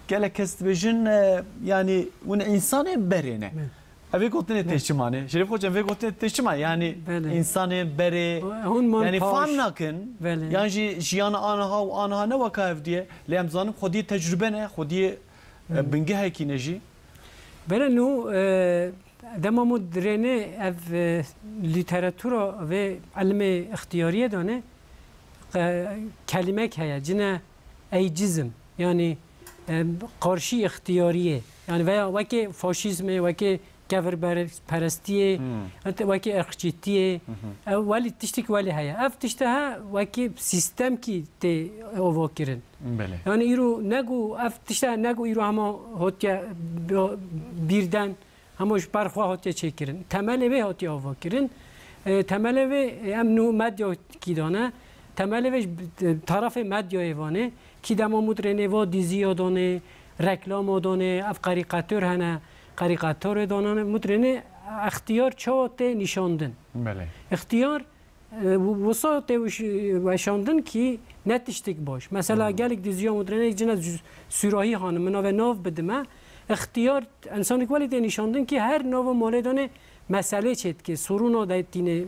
gelek kes dibêjin, e, yanî hûn însanê berê ne. Me. Ev ê gotinê tê çima ne? Şerîf Xoca, ev ê gotinê tê çima? Yanî Belê. Însanê berê, Hûn man yanî paş. Fam nakin. Belê. Yan jî jiyana aniha û aniha ne weka hevdî ye. Lê em zanin xwediyê tecrube ne, xwediyê, e, Hı. bingehekî ne jî. Belê nû, e, dema mû dirênê ev, e, lîteratura vê ilmê îxtiyariyê de ne, e, kelîmek heye, cine ageism, yanî, e, qarşî îxtiyariyê. Yanî veya wekê faşîzmê, wekê kevirperestiyê, Hmm. ente wekê irqçîtiyê, Mhm. ew welî tiştik welî heye. Ev tişte he wekî sîstemkî tê ava kirin. Belê. Yanî îro ne ku ev tişte ne ku îro hema hotiye bi-, bîrden, hema ji ber xwe hatiye çêkirin. Temelê wê hatiye ava kirin. E, temelê wê, e, em nû medyakî dane. Temelê wê ji, e, tarafê medyayê vanê. Kî dema mutrênê va dîziya danê, reklama danê, ev karîkator hene, karîkatorê danane, mutrênê extiyar çawa tê nîşandin. Belê. Extiyar, e, wi-, wisa tê wiş-, weşandin kî ne tiştik baş. Mesela Hmm. gelek dîziya mutrênê cine zü-, sûrahî hanim, min navê nav bidime. Extiyar, insanek welî tê nîşandin kî her nava malê danê meselê çêdike, sorûna de tîne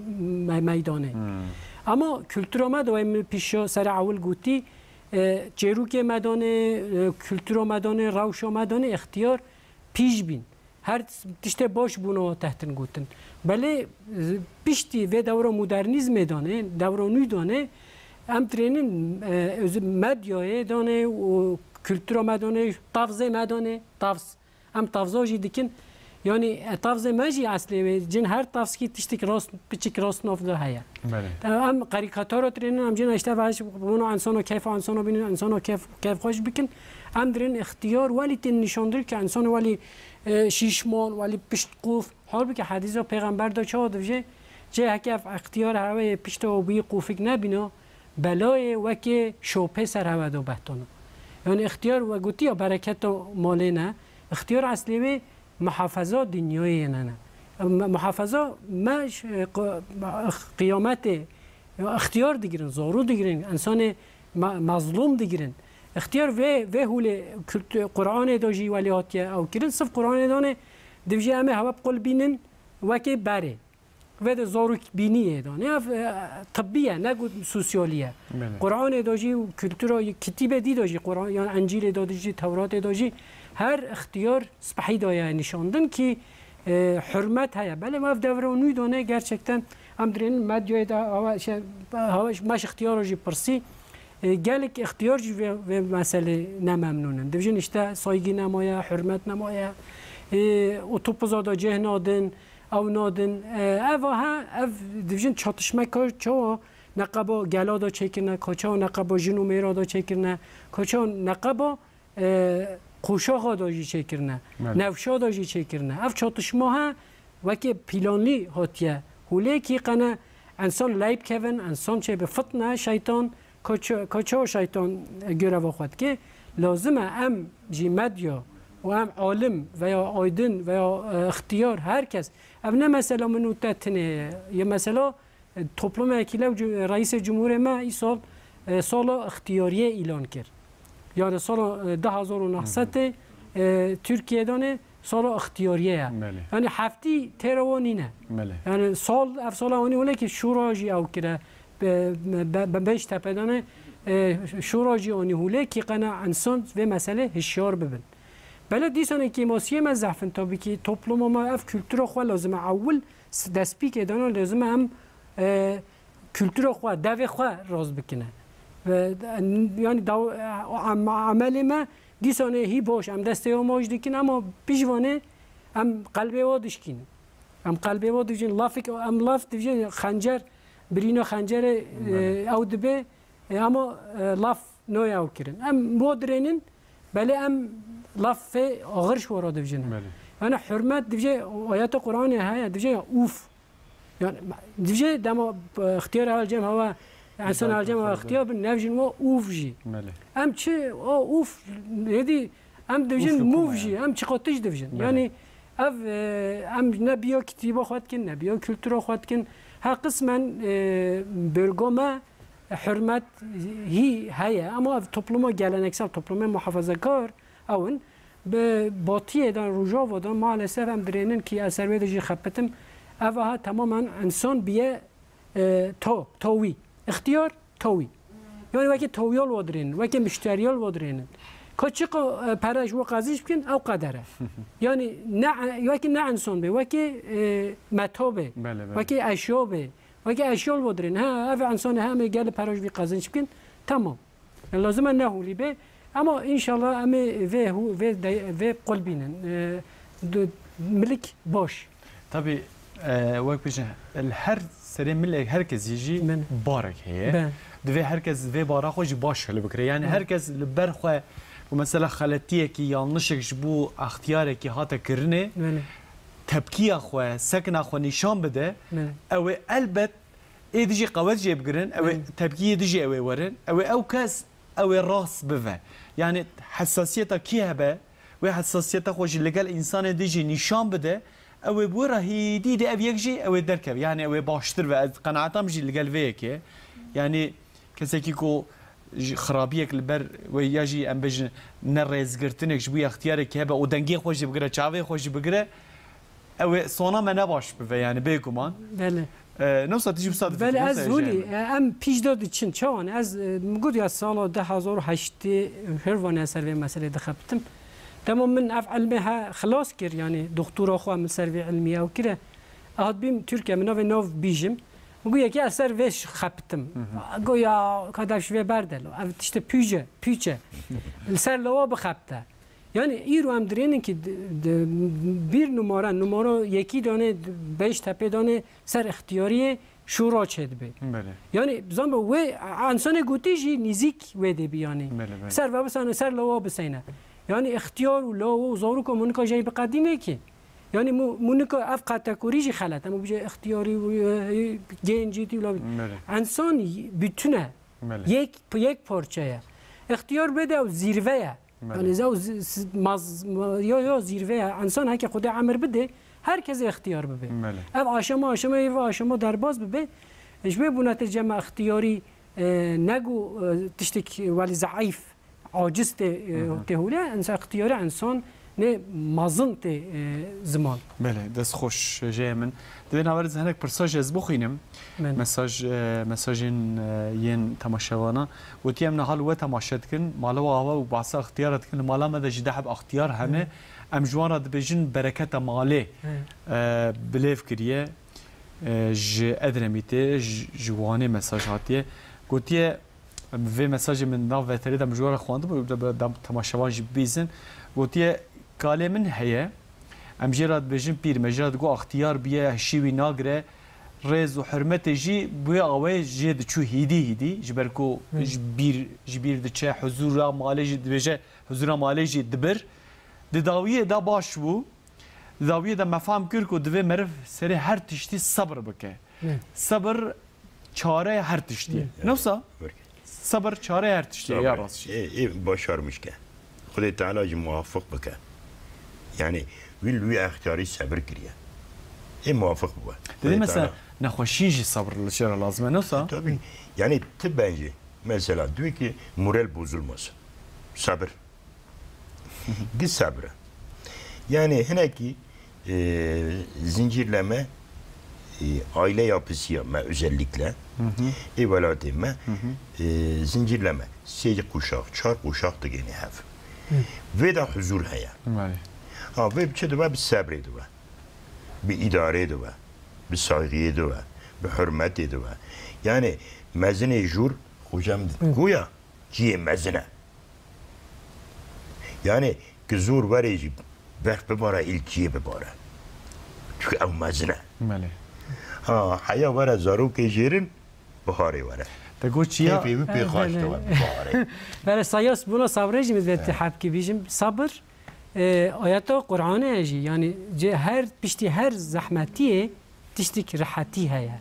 me-, meydanê. Hmm. Ama kultura me de wê min pîşa serê ewil gotî, e, çêrûkê me danê, e, kultura me danê, rewşa me danê, extiyar pîş bîn. Her tiştê baş bûna wa tehtin gotin. Belê, e, piştî vê dewra modernîzmê danê, dewra nû danê, em dirênin, e, öz-, medyayê danê û kultura me danê, tavzê me danê, tavz. Em tavza jî dikin. Yanî, e, tavzê me jî eslê wê. Cin her tavskî tiştik rast, piçik rast nav de heye. Belê. Em, em karîkatara dirênin, em cin işte ve bûna insano keyfa insano bînin, insano keyf, keyfxweş bikin. Em dirin ixtiyar welî tên nîşandir ki insano welî, e, şîşman, welî pişt qof. Halbuki hedîsa pêxember de çawa dibêje? Cê heke ev ixtiyar heweyê pişta û bî qofik nebîna, belayê wekî şopê ser hewe do behtona. Yani ixtiyar we gotiya bereketa malê ne, ixtiyar eslê wê muhafaza dinyayê ne ne. Me-, muhafaza me ş-, qi-, qiyametê ixtiyar digirin, zarû digirin, insanê me-, mezlûm digirin. Ixtiyar vê, vê hûlê kült-, Qur'anê de jî welê hatiye ew kirin, sif Qur'anê de ne, divjê em ê hewe bi qul bînin wekê berê. Vê de zarokbîniyê de ne, ev, e, tibbî ye, ne ku sosyalî ye. Belê. Qur'anê de jî û kultura, kitîbê dî de jî, Qur'an, yan Encîlê de jî, Tewratê de jî her ixtiyar spehî daye nîşandin kî, e, hurmet heye. Belê, ev devra nû de ne, gerçekten em dirênin medyayê de, hawa, şey, hawa, me ji ixtiyara jî pirsî, e, gelek ixtiyar jî vê, vê meselê ne memnûn in. Dibêjin işte saygî nemaye, hurmet nemaye, e, otopuza de cih nadin, ew nadin. E, ev aha, ev dibêjin çatışme ka çawa neqeba gela de çêkirine, ka çawa neqeba jin û mêra de çêkirine, ka çawa neqeba, e, qoşaxa de jî çêkirine, Belê. Newşa de jî çêkirine. Ev çatışma he wekî planlî hatiye hûlê kî qene insan leyb kevin, insan çê bi fitne, şeytan, ka çi-, ka çawa şeytan göreva xwe dike. Lazim e em jî medya û em alim veya aydin veya, e, ixtiyar, her kes. Ev ne mesela min û te tinê ye. Ye mesela, e, toplumekî lew cu-, Reîsê Cumhurê me îsal, e, sala ixtiyariyê îlan kir. Yani sala, e, du hazar û neh sedê, e, Tirkiyê de ne sala ixtiyariyê ye. Belê. Yani heftî têra wan nîne. Belê. Yani sal, ev sala anî hûlê ki şûra jî ew kire. Be-, be-, be-, Beştepe de ne, e, şûra jî anî hûlê ki qene insan vê meselê hişyar bibin. Belê dîsanê kêmasiyê me zehf in, tabii ki topluma me ev kultura xwe lazim e. Ewil s-, destpîkê dana lazim e em, e, kultura xwe, devê xwe rast bikine. Ve, yani daw-, em-, emelê me dîsanê hî baş, em destê wan baş dikin, ama pişvanê em qelbê wan dişkînin. Em qelbê wan dijin, lafik, em laf dijin, xencer, birîna xencerê, Belê. E, ew dibe, e, ama, e, laf noye ew kirin. Em bo dirênin, belê em lafê axir ji wara divjin. Belê. Yani hurmet divjê, ayeta Qur'anê heye, divjê ya ûf. Yani divjê dema, e, ixtiyar el cem hava, insan el cem hava ixtiyar bin, nevjin wa ûf jî. Belê. Em çi, o ûf, hêdî, em divjin Ûf û mûv kuma jî, yani. Em çiqotiş divjin. Belê. Yani ev, e, em ne biya kitîba xwe dikin, ne biya kultura xwe dikin. Ha qismen, e, bêrgo me, hurmet hî heye, ama ev topluma geleneksel, toplumê muhafazakar ew in. Bi batiyê de, rojava de maalesef em dirênin ki ez ser wê de jî xepitim. Ev aha tamamen insan biye, e, to, tawî. Îxtiyar, tawî. Yani wekî tawyal wa dirênin, wekî müşteriyal wa dirênin. Ka çiqa, e, pere ji wa qezinç bikin, ew qeder e. Yani ne, wekî ne insan be, wekî, e, meta be, Belê, belê. Wekî eşya be. Weke eşyol vo dirin. Ha, ev insanê hemê gelê pera ji vî qezinç bikin. Tamam. Lazim e ne hûlî be. Ama înşallah em ê vê hû-, vê dey-, vê qul bînin. E, du-, milik boş. Tabii, e, wek bêjin, li her serê milek, her kesî jî Belê. Barek heye. Be. Divê her kes vê bara xwe jî baş hil bikire. Yani Be. Her kes li ber xwe û mesela xeletiyekî, yanlişek ji bo extiyarekî hate kirinê, Belê. Tepkiya xwe, sekina xwe nîşan bide, Belê. Ew ê elbet ê dijî qewet jê bigirin, ew ê Belê. Tepkiyê dijî ew ê werin, ew ê ew kes, ew ê rast bive. Yani hesasiyeta kî hebe, wê hesasiyeta xwe jî li gel însanê dijî nîşan bide, ew ê bi wê re hêdî de ev yek jî ew ê derkeve. Yani ew ê baştir ve. Ez qenaeta min jî li gel vê yekê. Yani kesekî ku ji xirabiyek li ber wê ya jî em bêjin ne rêzgirtinek ji bo extiyarekî hebe û dengê xwe jî bigire, çavê xwe jî bigire, ew ê sona me ne baş bibe, yani bêguman. Belê. E, ne wisa tu jî wisa difikirî, Belê, ez wisa hûlî, jî e, em pîş de diçin. Çawan? Ez, e, min got ya sala du hazar û heştê hir vane ser vê meselê dixebitim. Dema min ev ilmê he xilas kir, yani doktora xwe min ser vê ilmî ew kire. Hat bîm Tirkiye, min navê nav bîjim. Min got yekê ez ser vê xepitim. Hı hı. Got ya, ka dev ji vê berde lo. Ev tiştê pûce, pûçe. Li ser lawa bixebite. Yani îro em dirênin ki di, di, bir numara, numara yekî dane Beştepê dane ser ixtiyariyê şûra çêdibe. Belê. Yani zan be wê insanê gotî jî nîzîk wê dê bi yani. Belê, belê. Ser ve bisane, ser lawa biseyne. Yani ixtiyar û lawa û zaroka munika jey biqedîne ki. Yani mu-, munika ev kategorî jî xelet. Ama bije ixtiyarî û, e, gencî tî wila. Belê. Însan y-, bütün e. Belê. Yek, yek parçe ye. Îxtiyar bide ew zîrve ye. Belê. Yani ew zi-, si-, maz-, ma-, yo, yo, zîrve ye. Însan heke Xwedê emir bide, her kesê îxtiyar bibe. Belê. Ev aşama, aşama, ev aşama derbas bibe. Ji vê bûne te cema îxtiyarî, e, ne ku, e, tiştek welî zeîf, aciz tê, e, Hı hı. tê hûlê, însan îxtiyarî însan ne mezin tê, e, ziman. Belê, dest xweş jê min. Divê naver ez hinek pirsa jî ez bixwînim. Belê. Mesaj, e, mesajên, e, yên temaşevana. Gotiye em niha li we temaşe dikin, mala we ava û behsa îxtiyara dikin. Li mala me de jî deheb îxtiyar hene. Hı. Em ji wan re dibêjin bereketa malê, Hı. e, bilêv kiriye. E, ji Edremitê, ji, ji Wanê mesaj hatiye. Gotiye, Em vê mesajê min nav V T R'ê de min ji we re xwendibû, de, de, de, temaşevan jî bibîzin. Gotiye, kalê min heye, em jê re dibêjin pîr, me jê re digot, axtiyar biye, hişî wî nagire, rêz û hurmetê jî bi wê awayê jê diçû hîdî hîdî, ji ber ku Hı. ji bîr, ji bîr diçe, huzûra malê jî dibêje, huzûra malê jî dibir. Di dawiyê de baş bû, di dawiyê de me fam kir ku divê meriv serê her tiştî sebir bike. Hı. Sebir çareya her tiştî ye. Hı. Ne wisa? Sebir çareya her tiştî ye, ya Sabir. Rast jî. Ê, ê başarmiş ke. Xwedê Teala jî muwafiq bike. Yani, wî li wî extiyarî sebir kiriye. Ê muwafiq bibe. Didî Xwedê mesela Teala nexweşî jî sebir li çi re lazim e, ne wisa? Tabii. Yani, ti bence, mesela, diyor ki moral bozulmasın. Sabır. Gi sabir e. Yani hinekî, e, zincirleme, e, aile yapısı ya me özellikle, Hı hı. ê welatê me, Hı hı. e, zincirleme sê kuşak, çar kuşak digêne hev. Hı. Vê de huzur heye. Belê. Ha, vê bi çi dibe? Bi sebrê dibe. Bi idarê dibe. Bi saygiyê dibe. Bi hurmetê dibe. Yani mezinê jûr, hocam, Hı. goya ciyê mezin e. Yani ki zor were jî berf bibare, îl ciyê bibare. Çünkü ew mezin e. Belê. Ha, heya were zarokê jêrin, biharê were. Te got çiya? Keyfê wî pê xweş dibe biharê. Belê, sayas buna sabrê jî min divê ti hebkî bîjim. Sabir, e, ayeta Qur'anê ye jî. Yani ce-, her piştî her zehmetiyê tiştik rehetî heye.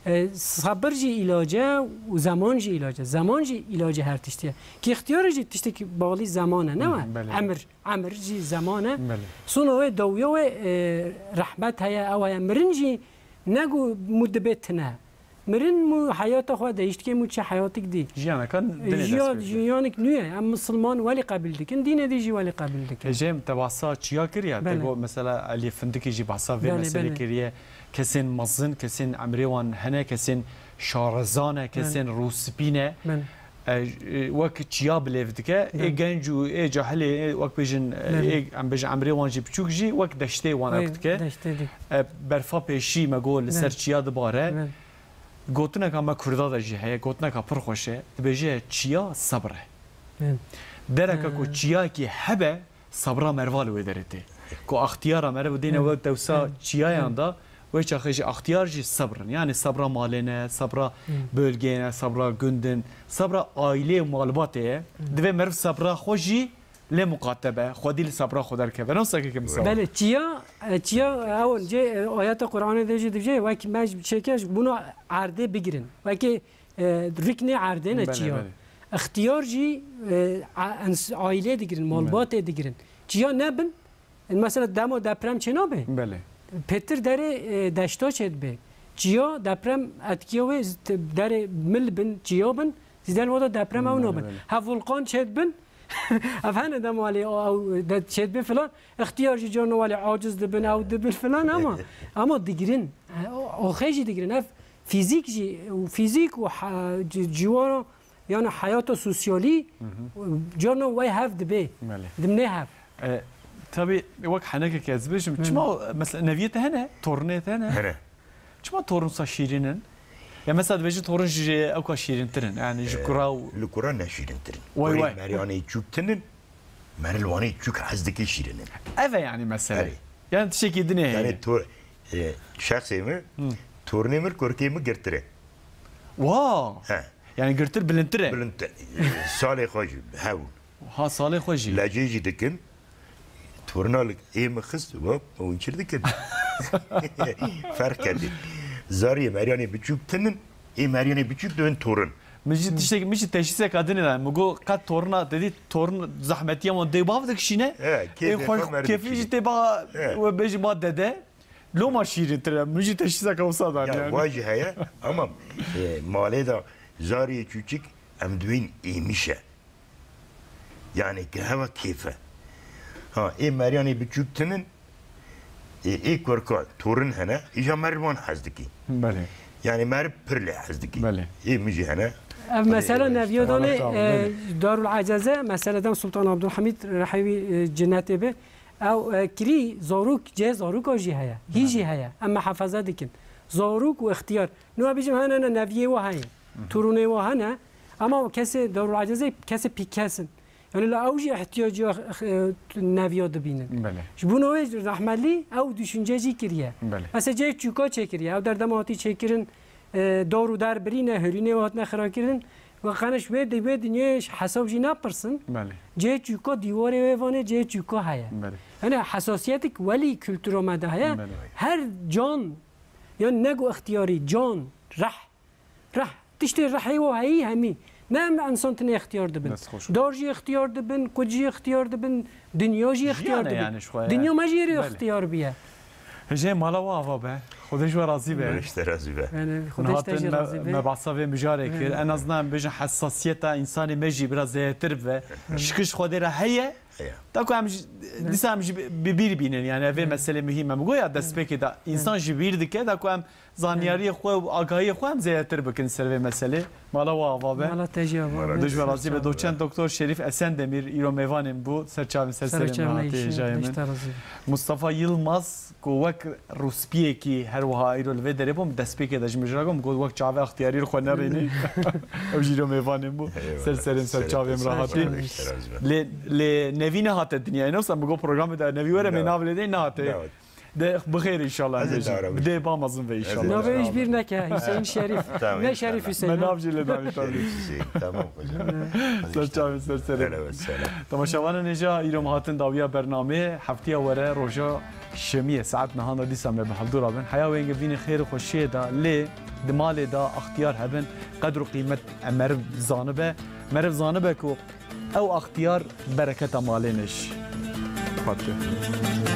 E, sabir jî îlac e û zeman jî îlac e. Zeman jî îlacê her tiştî ye. Ki îxtiyarê jî tiştek balî zeman e, ne Hı, we? belê. Emir, emir jî zeman e. Belê. Sona wê dawiya wê, e, rehmet heye, ew heye. Mirin jî ne ku mû dibe tine. Mirin mû heyata xwe de, hişt kêm û çi heyatik dî. Jiyaneka dinê Jiya-, dest pê jiyanik nû ye. Em misilman welî qebîl dikin, dînê dî jî welî qebîl dikin. Ê, jê em te bahsa çiya kiriye, te Belê. got mesela Elî Findikî jî bahsa vê Belê, meselê belê. kiriye. Kesên mezin, kesên emrê wan hene, kesên şarezan e, Belê. kesên rûspîn e. Belê. E, e, wek çiya bilêv dike, ê Belê. genc û ê cahilê, ê wek bêjin, e, Belê. ê em bêjin emrê wan jî biçûk jî wek deştê wan Belê, wek dike. deştê dî. E, berfa pêşî me got li Belê. ser çiya dibare. Belê. Gotineka me Kurda de jî heye, gotineka pir xweş e. Dibêje, çiya sebir e. Hı. Dereka ku Hı. çiyakî hebe, sebra merva li wê derê tê. Ku axtiyara meriv dêne Hı. we dewsa Hı. çiyayan Hı. da, wê çaxê jî axtiyar jî sebir in. Yani sebra malê ne, sebra Hı. bölgeyê ne, sebra gund in, sebra aileyê û malbatê ye. Hı. Divê meriv sebra xwe jî lê muqate be, xwedî li sebra xwe derkeve. Nasıl ki misal? Belê, çiya, e, çiya, ew, cê, e, ayeta Qur'anê de jî dibêje, wekî me ji çêke ji bûna erdê bigirin. Wekî, e, riknê erdê ne Belê, çiya. belê. Îxtiyar jî, e, a-, ens-, aîlê digirin, Belê. malbatê digirin. Çiya nebin, mesela dema deprem çênabe. Belê. Pêtir derê, e, deşta çêdibe. Çiya deprem etkiya wê z-, t-, derê mil bin, çiya bin, zîden wada deprem ew Belê, nabin. belê. Hev vulkan çêdibin, Ev hene dem walê ew de çêdibin filan. Îxtiyar jî carna walê aciz dibin, ew dibin filan ama, ama digirin. E, o, oxê jî digirin. Ev fîzîk jî, û fîzîk û ha-, ci-, ciwara, yani hayata sosyalî, Hı hı. carna wey hev dibe. Belê. Dimnê hev. E, tabii, wek henekek ez bêjim. Belê. Çima, mesela, neviyê te hene, tornê te hene? Hene. Çima torn wisa şîrîn in? Ya mesela dibêjin torn ji ewka şîrîntir in. Yani ji Ee, kura û li kura ne şîrîntir in. Way, Kurê way. Meryanê çûk tin in, meril wanê çûk hez dike şîrîn in. Ev e yani mesele. Erê. Yani tiştekî dinê heye. Yani to-, e, şexsê min, Hı. tornê min kurkê min girtir e. Wow. He. Yani girtir, bilindtir e. Bilindtir. Salê xwe jî hewin. Ha, salê xwe jî. Lecê jî dikin. Torna li ê min xist, hop, hûn çir dikin. Ferq ketî. Zariyê meryanê biçûk tinin, ê meryanê biçûk dibin torin. Min jî tiştek, min jî teşhîseka din da. Min got, qet torna, te dî torn zehmetiya wan dê bav dikişîne. He, kêfê Ê xwe xwe merdim kêfê jî kişîne. Tê ba, He. We bêjî ba dede. Loma şîrintir e. Min jî teşhîseka wisa dan Ya, yani. Wa jî heye. Ama, e, malê de zarê çûçik em dibên êmiş e. Yani ki heva kêf e. Ha, ê meryanê biçûk tinin, ê, ê kurka torin hene, îja meriv wan hez dikî. Belê. Yani meriv pir lê hez dikî. Belê. Ê min jî hene. Ev mesela Belê. Neviyodanê, Belê. E, Darul Eceze, meseleden Sultan Abdülhamid Rehevi, e, cinnetê bi. Ew, e, kirî zarok, cê zaroka jî heye. Hî jî Belê. Heye. Em muhafaza dikin. Zarok û ixtiyar. Nû bijim hene ne neviyê wa heye. Hı hı. Torunê wa hene. Ama o kesê Darul Eceze kesê pîkes in. Yani la ew jî ihtiyacı, e, neviya dibînin. Belê. Ji bo navê rahmetli ew düşünce jî kiriye. Belê. Mesela cê çûka çêkiriye. Ew derdema hatî çêkirin, e, dar û der birîne, hêrînê hatine xirakirin. Ve qeniş wê di-, wê dinyayê hesab jî napirsin. Belê. Cê çûka dîwarê wê vanê cê çûka heye. Belê. Yani hesasiyetik welî kultura me de heye. Belê. Her can, yani ne go ixtiyarî, can, reh, Reh. Tiştê rehê û heyî hemî. Ne em insan tinê ixtiyar dibin. Dest xweş. Dar jî ixtiyar dibin, kut jî ixtiyar dibin, dinya jî ixtiyar Jiyan e dibin. Yani şu ya. Dinya me jî Belê. Ixtiyar biye. Hijê mala we ava be. Xwedê ji we razî be. Xwedê ji te razî be. Yani, Xwedê ji te jî razî be. Me behsa vê mijarê kir. Evet. En azından em bêjin hesasiyeta insanê me jî biraz zêdetir be. Şikiş Xwedê re heye. Heye. Da ku em ji, dîsa em jî bi, bi bîr bînin. Yani ev ê meselê muhîm e. Min goya destpêkê de insan ji bîr dike. Da ku em Zaniyariyê xwe û agahiyê xwe em zêdetir bikin ser vê meselê. Mala we ava be. Mala te jî ava be. Dij ve razî be. Doçent Doktor Şerîf Esendemîr îro mêvanên bû. Ser çavên ser serê me hatî hêjayê min. Mustafa Yilmaz ku wek rûspiyekî her wiha îro li vê derê bû, min destpêkê de ji mijra got, min got wek çavê extiyarî li xwe nerînî. Ew jî îro mêvanên bû. Eyvallah. Ser serê min ser çavê min re hatî. Lê, lê Nevî nehate dinyayê. Ne wisa min got programê de Nevî were, mê nav lê dey nehate. De bi xêr inşallah. Ez ê bêjim. Dara Bi dê ba mezin ve inşallah. Navê wî ji bîr neke, Hüseyin Şerîf. Tamam, Ne Şerîf inşallah. Hüseyin. Me nav jî lê navî Şerîf Hüseyin. Tamam hocam. Ser çavê ser serê. Hele ve selam. Temaşevanên hêja îro em hatin dawiya bernameyê, heftiya were roja şemiyê saet nehan de dîsa me bi hevdû rabin. Heya wê yengê vînê xêr û xweşiyê de lê di malê de extiyar hebin, qedr û qîmet em meriv zanibe. Meriv zanibe ku Ew extiyar bereketa malê nêş. Xwedê.